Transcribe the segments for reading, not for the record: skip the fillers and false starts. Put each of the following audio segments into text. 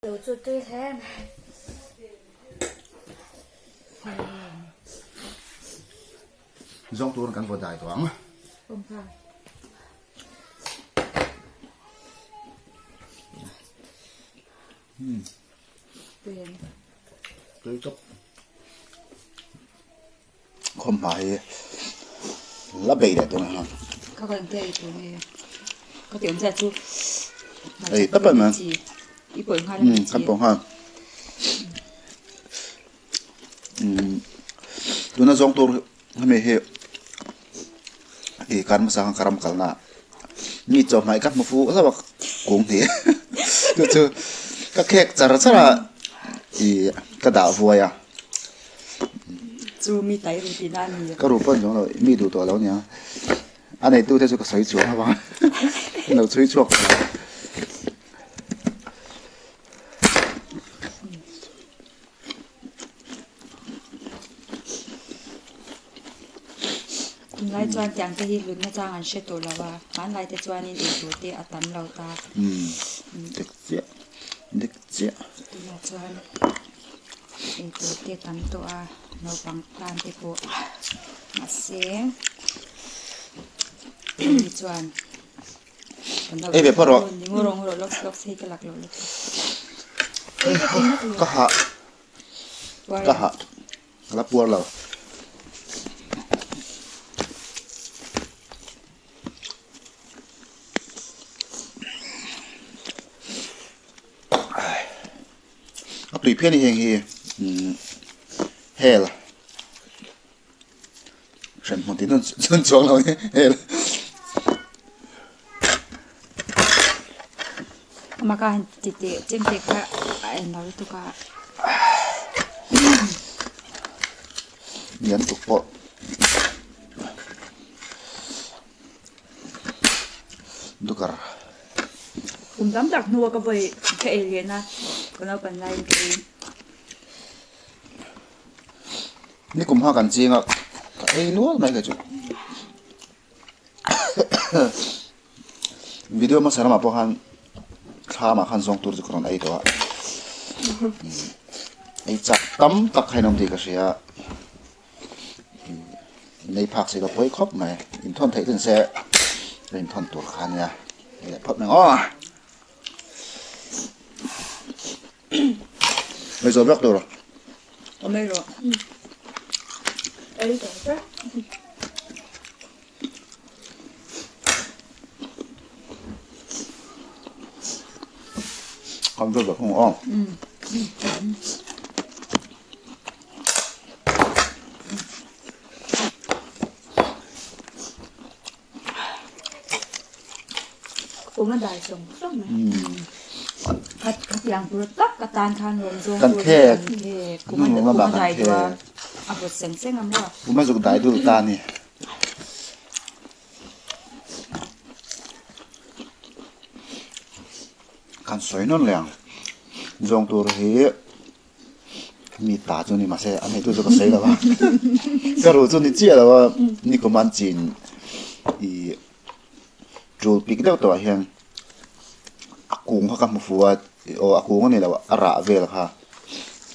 Lo chu tui hle mai. Zawng tur kan vaw dai tawh ang. Awm kha. Tui em? Tui tawp. Khawm hma hi la bei leh dawn a. Ka kan te ei tur nge. Ka ti awm zia chu. Ei tap a na. I pawih nghal a. Kan pawh nghal. Tuna zawng tur hemi hi i kar hmasa khan ka ram kalna ah mi chawhmeh ka hmu fuh hlauh a kung hnih chu chu ka khek char char a i ka dah vuai a. Chu mi tai ru tihna a ni. Ka ru pawh ni lo, mi duh tawh lo nia. A neitu te chu ka sawi chhuak avang a lo chhui chhuak tawh lo. Tunlai chuan tiang te hi hlutna chang an hre tawh lo a, hmanlai te chuanin eitur te a tam lo ta. Dik chiah, dik chiah. Tunah chuan eitur te a tam tawh a, naupang tan te pawh mahse mi chuan Ei ve phawt rawh. Ka hah ka hah ka la puar lo. A tui phian hi heng hi hel. Hran hmun tih chun chuang lo hi hel. Amah kha han ti teh chem teh kha a en lo lutuk a. Lian tuk pawh. Dukar. Kum tam tak hnua ka vawi ka ei leh na ka naupan laiin ka ei. Nikum kha kan ching a, ka ei nual mai kei chu. Video hmasa lamah pawh khan thlamah khan zawng tur chu ka rawn ei tawh a. Ei chak tam tak kha in awm tih ka hria. Nei phak si lo pawi khawp mai. Inthawn theih chu ni se ka inthawn tur kha ania. Ei leh phawt mai ang aw. Ei zawh vek tur. Awm ei rawh. Ei tawh che. Kan vek vek hung aw. Kum a dai sawng sawng mai. Khat khatiang tur tak ka tan khan rawn zawng Kan tur khek. kan khek. Kum a kum a dai duh a a vawt seng seng a maw. Kum a zuk dai dul ta ni. Kan sawi nawn leh ang. Zawng tur hi Mi ta chu ni mahse a neitu chu ka sawi lo a, ka ru chu ni chiah lo a, nikum an chin ih tul pik deuh tawh ah hian a kung kha ka hmu fu a, aw a kung a ni lo a rah vel kha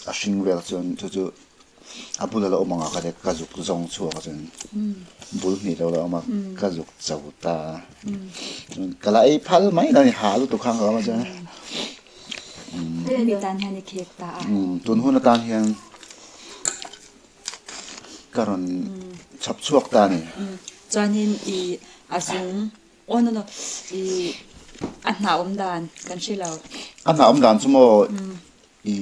a hring vel chuan chu chu a bula la awm ang a ka zuk zawng chhuak a chuan bul hnih lo la awm a ka zuk cho ta chuan ka la ei phal mai lo a ni ha lutuk kha ang ka awm a chuan. Hemi tan hian i khek ta a. Tun hun atan hian ka rawn chhap chhuak ta a ni. Chuanin i a zung, oh no no, i a hna awm dan kan hre lo. A hna awm dan chu maw i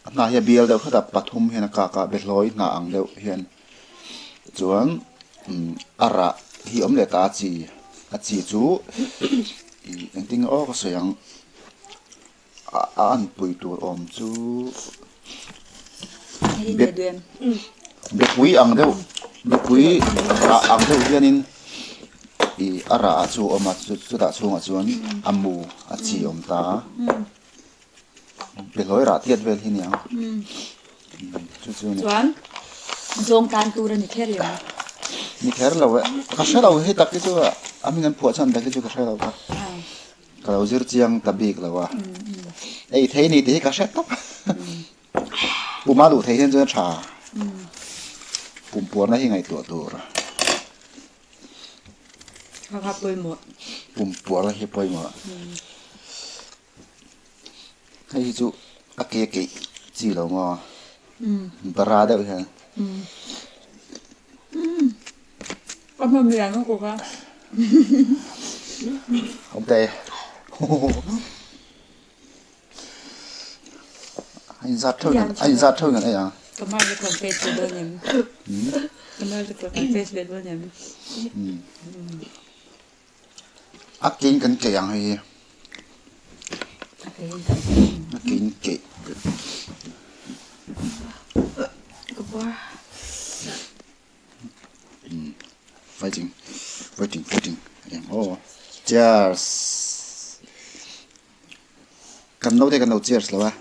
a hna hi a bial deuh khat a, pathum hian a kak a, behlawi hna ang deuh hian. Chuan a rah hi awm leh ta a chi, a chi chu ih engtin nge aw ka sawi ang a anpui tur awm chu bepui ang deuh bepui rah ang deuh hianin ih a rah chu a awm a chutah chhungah chuan a mu a chi a awm ta a. Behlawi rah tiat vel hi nia. Chu chu ni. Chuan zawng tan tur a ni kher lem a. Ni kher lo e. Ka hre lo hi tak hi chu a hming an phuah chhan tak hi chu ka hre lo ka. Ka lo zir chiang ta bik lo a. Ei thei ni tih hi ka hre tawp. Puma luh thei hian chuan a tha. Pum puarna hi ngaihtuah tur. Kha kha pawimawh. Pum puarna hi pawimawh. Hei hi chu a ke keih chi lo maw? Bara deuh hian. Ka hman lian a kawk a. Awm teh. A inzat theuh in a inzat theuh in an ei ang. Ka hmai te kan face ve dawn em? Ka hmai te kan face ve dawn em? A kein kan keih ang hei hi. A kein keih. Fighting fighting fighting eng aw cheers kan naute kan lo cheers lo a.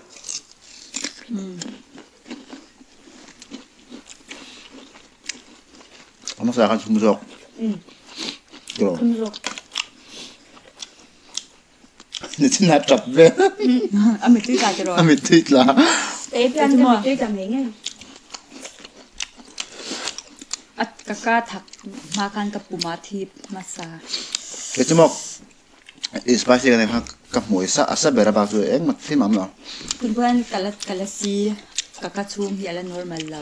A hmasa khan chhum zawk tiraw nichin a tap vel a mittui tla tiraw a mittui tla a ka ka thak hma khan ka puma thip hmasa kei chu maw i spicy ka nei kha ka hmui sa a sa ber a bak chu engmah thil awm lo. Tunpuan ka la ka la si ka ka chhung hi a la normal lo.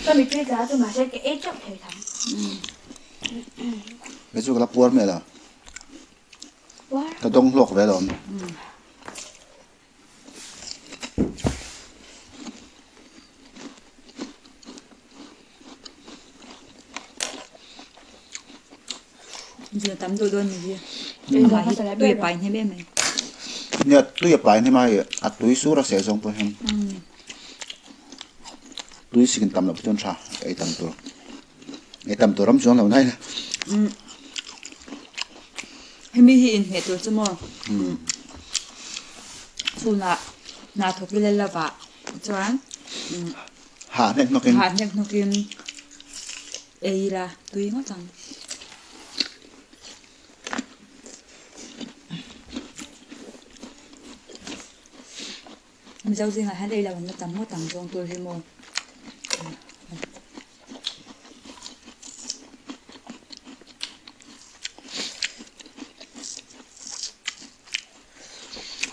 Ka mittui tla chu mahse ka ei teuh thei thang. Kei chu ka la puar hmel a. Ka dawng hlawk ve alawm. Zia tam deuh dawn ni hi. Amah hi tui a pai hnem em mai. Nia tui a pai hnem a hei a tui sur a seh zawng pawh hian tui sik in tam loh chuan tha ei tam tur ei tam tur awm chuang lo nai la. Hemi hi inhmeh tur chu maw chhunah hna thawk ila lovah chuan Hah hnek hnawkin. Hah hnek hnawkin ei ila tui ngawt ang. Mizo zingah hian ei lo an la tam ngawt ang zawng tur hi maw.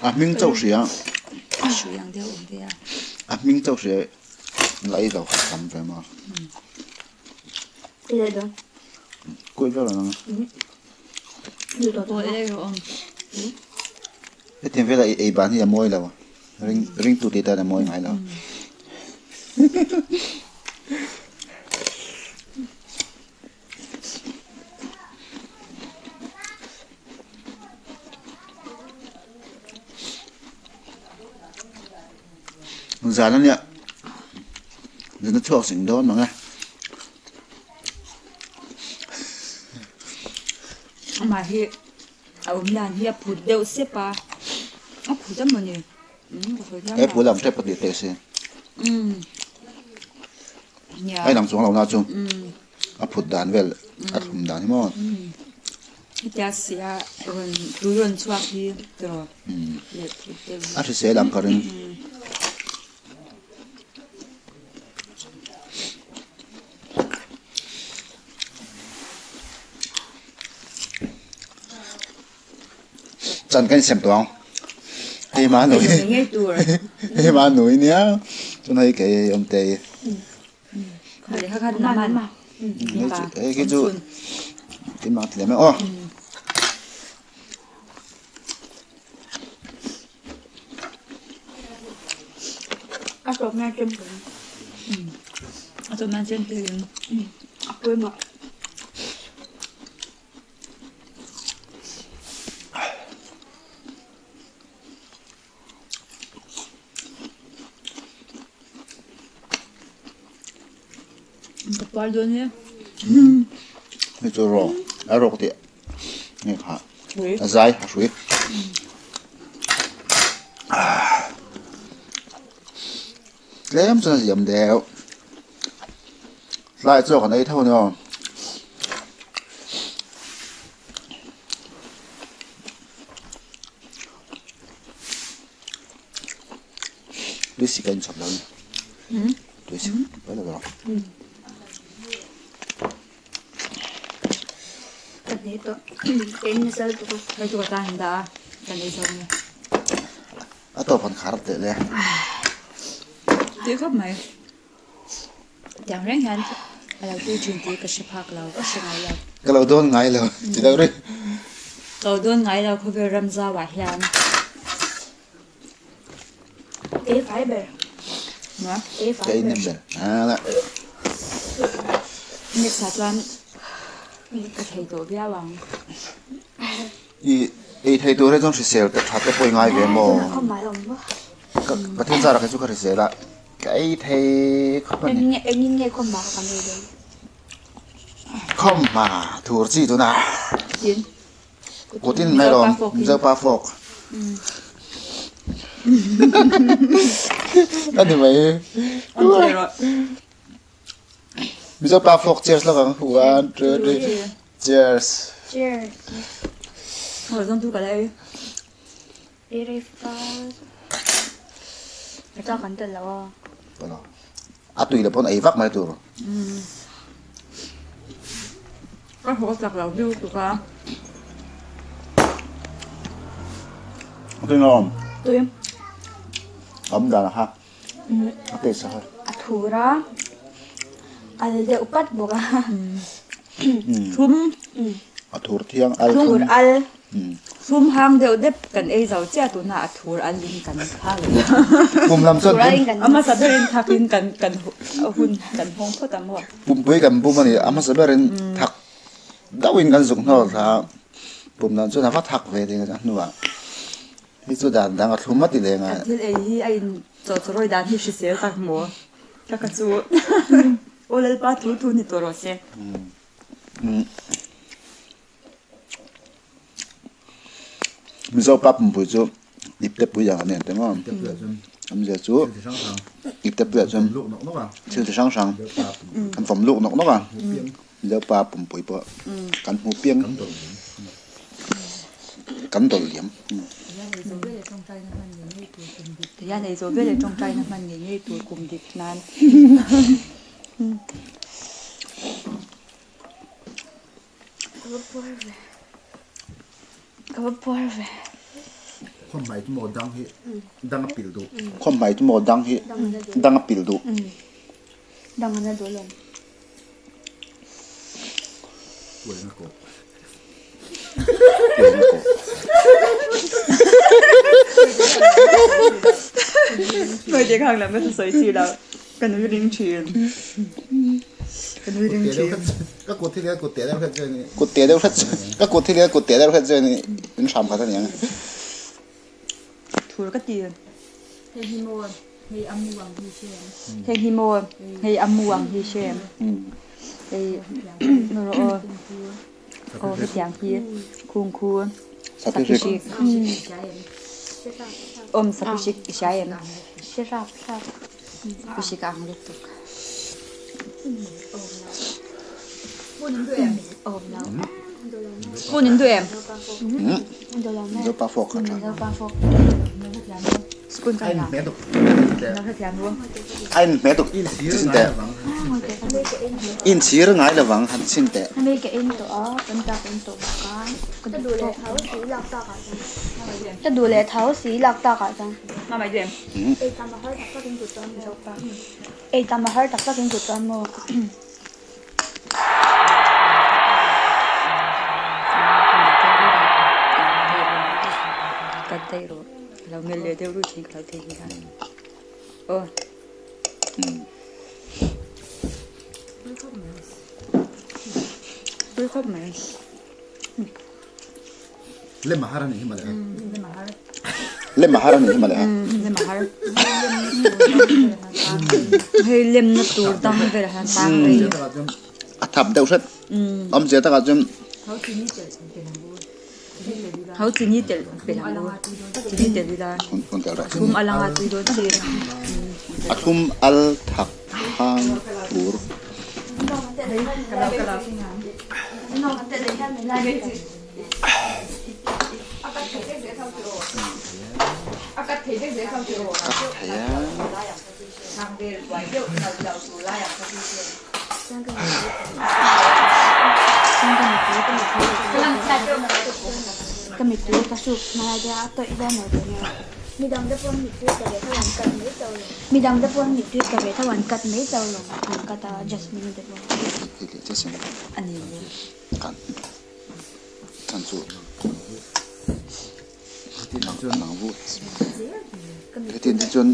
A hming chauh hria. A hrui ang deuh awm ve a. A hming chauh hria la ei lo kha tam ve maw. Kuih vel ang. Pawh ei rawh awm. Hetiang vela ei ban hi a mawi lo. Ring ringtu tih tan a mawi ngai lo. Zan a nia zan a chhuak zing dawn mang e. Amah hi a awm dan hi a phut deuh sep a, a phut a mawni He phul ang tep a tih teh si. A inang chuang lo na chu a phut dan vel a thlum dan hi maw. Hetia sia rawn tui rawn chhuak hi tiraw leh phut deuh A hrisel ang ka ring. Chan kan insem tawh ang. Hei ma nui. Hei ma nui nia. Chuan hei kei hei awm te hi. Hei khi chu keimah ka ti lem e aw. A tawp nan chem te. A tawp nan chem te in. A pawimawh. Ka puar dawn e. Hei chu rawk a rawk tih nge kha a zai a hrui. Tlem chuan a ziam deuh. Tlai chaw kan ei tho a ni aw. Tuisik a inchhawp lo a ni. Tuisik pai lo rawh. Ka hne tawh. Ka in nasa lutuk a. Hei chu ka tan in dah a, kan ei zawk nge. A tawp han khar teh le. Tui khawp mai. Tiang reng hian a lo tui thin tih ka hre phak lo, ka hre ngai lo. Ka lo dawn ngai lo ti deuh rih. Ka lo dawn ngai lo khawvel ram zauah hian. Te fai ber. Te fai Ka in ber. nem ber. A la. Next ah chuan ka thei tawh viau ang. I ei thei tur hi chuan hrisel te tha te pawh i ngai ve maw? Ka Pathian zarah kei chu ka hrisel a, ka ei thei khawp a ni. Engin nge khawmhma kha kan ei dawn? Khawmhma thur chi tuna. Tin. Kutin mai lawm Mizo pa fawk. A ni mai. Mizo pa fawk cheers lawk ang. One, two, three. Cheers. Cheers. Ngồi trong thu cả đây. Very fast. Ka kan tel lo a. A tui lo pawn ei vak mai tur. Ka haw chak lo viu tuk a. A tui ngawm. Tui. Awm dan a kha. A taste a kha. A thur a. Al deuh pat bawk a. Thum. A thur thiang al thum. Thur al. Thum hang deuh dep kan ei zo chiah tunah a thur al in kan kha leh a. Pum lam chuan A hmasa berin thak in kan kan hun kan hawng phawt ang maw. Pumpui kan bum a ni. A hmasa berin thak deuhin kan zuk hnawl thla a. Pum lam chuan a va thak ve ding a hnuah. Hi chu dan dang a thlum a ti leng a. Kan thil ei hi a in chawhchawrawi dan hi hrisel tak maw? Ka ka chu aw Lalpa thu thu ni tawh rawh se. Mizo pa pumpui chu ipte pui ang an ni ang temaw? Awmzia chu ipte puiah chuan thil chi hrang hrang an vawm luk nawk nawk a. Mizo pa pumpui pawh kan hmu piang kan dawlh liam. Tihian ei zawh veleh tawngtaina hman ngei ngei tur kum dik nan. Ka va puar ve. Ka va puar ve. Khawmhmai chu maw dang hi dang a pil duh. Khawmhmai chu maw dang hi dang a pil duh. Dang a na duh lo. Puan a kawh. Puan a kawh. Hmai te khang lam ka sawi chi lo. Ka nui ring thin. Ka nui ring thin. Ka kut hi kut te deuh hret chu a ni. Kut te deuh hret chu ka kut hi kut te deuh hret chu a ni. In hram khat a ni ang. Thur ka ti. Hei hi maw hei a mu ang hi hre em. Hei hi maw hei a mu ang hi hre em. Hei rawh aw. Aw hetiang hi khung khu saphihrik awm saphihrik i hria em? Saphihrik a ang lutuk. Phone in duh em? Zopa fork a tha. Spoon ka la. A in hme tuk chin teh. In chhir ngai lovang han chhin teh. Ka duh leh tho si lak tak ah chuan. Ei tam a har tak tak in kut chuan maw. Cut daih rawh. Lo mel leh deuh ruih thin ka lo thei hi khan. Aw. Pui khawp mai. Lem a har a nih hi mawle. Lem a har. Lem a har a nih hi mawle. Lem a har. Hei lem na tur dang vel han tang rei. A thap deuh hret. Awmzia takah chuan Ho chini tel pel ang u. Chini tel ila. Thum a langa tui dawn chi. A thlum al thak hang tur. Ka thei a. Kan kan chu nang vu hetin te chuan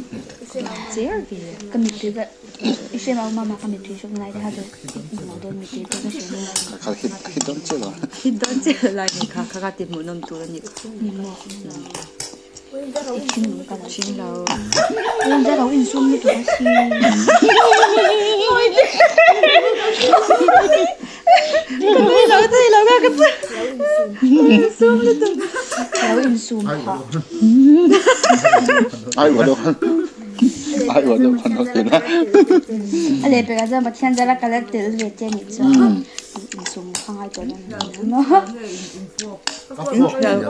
kha hit hit dawn che lo hit dawn che lai ni kha kha ti hmuh nawm tur ani Ching lo. Ai wa do ai wa do kan no na.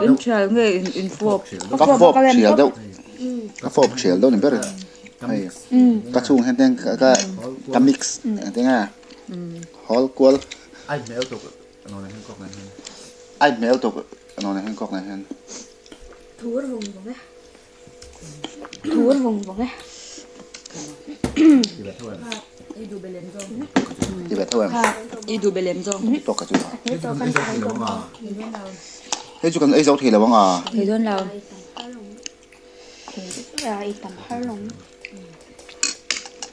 In thial nge in fawp. Ka fawp thial deuh. Ka fawp thial deuh ni ber hei. Ka chhung hian ten ka ka mix engtin nge hawl kual. Ai hmel tuk nawn hian kawk nen hian. Ai hmel tuk nawn hian kawk nen hian. Thur vung vung e. Thur vung vung e. I duh belem zawng. I ve tho em? I duh belem zawng. Tawk ka chu. Hei chu kan ei zo thei lo ang a. Thei dawn lo.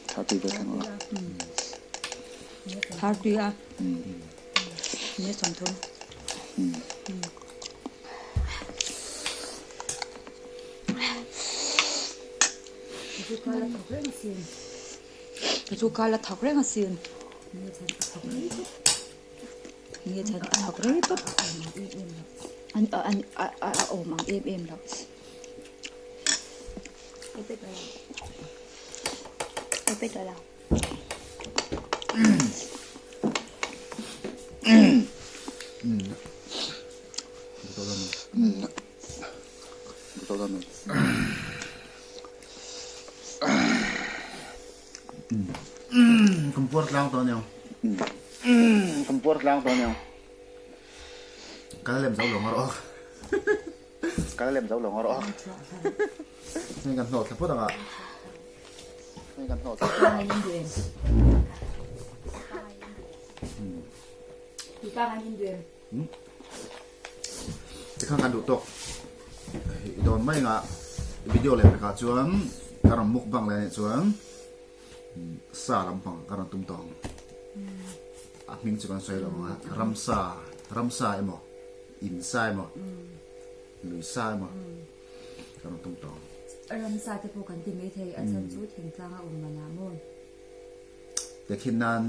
Thar tui ve thleng la. Thar tui a. Ni 30. Chu kal a thawk reng asin. Nge chhan a thawk reng tawp. An an a a awm ang em em lo. Kan puar tlang tawh aniang. Kan puar tlang tawh aniang. Kal lem zo lo ngawr awk. Kal lem zo lo ngawr awk. Hei kan hnawh thla phawt ang a. Hei kan hnawh thla. Tikhan kan duh tawk i dawn mai anga video leh pekah chuan ka rawn mukbang leh anih chuan sa lampang ka rawn tum tawh ang. A hming chu kan sawi lo ang a, ramsa ramsa emaw in sa emaw lui sa emaw ka rawn tum tawh ang. Ramsa te pawh kan ti maithei a chhan chu thingtlang a awm manah maw. Tehkhin nan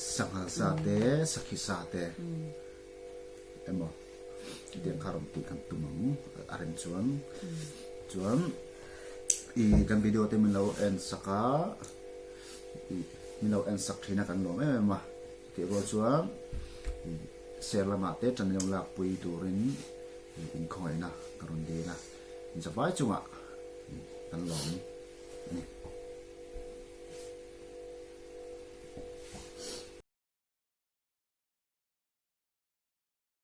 Sanghal sa te, sakhi sa te emaw chutiang kha rawn tih kan tum ang a rem chuan. Chuan i kan video te min lo en sak a, i min lo en sak thin a kan lawm em em a. Chutih rual chuan i share lamah te tan lo lak pui turin i inkhawngaihna ka rawn dil a. Inzavai chungah i kan lawm a ni.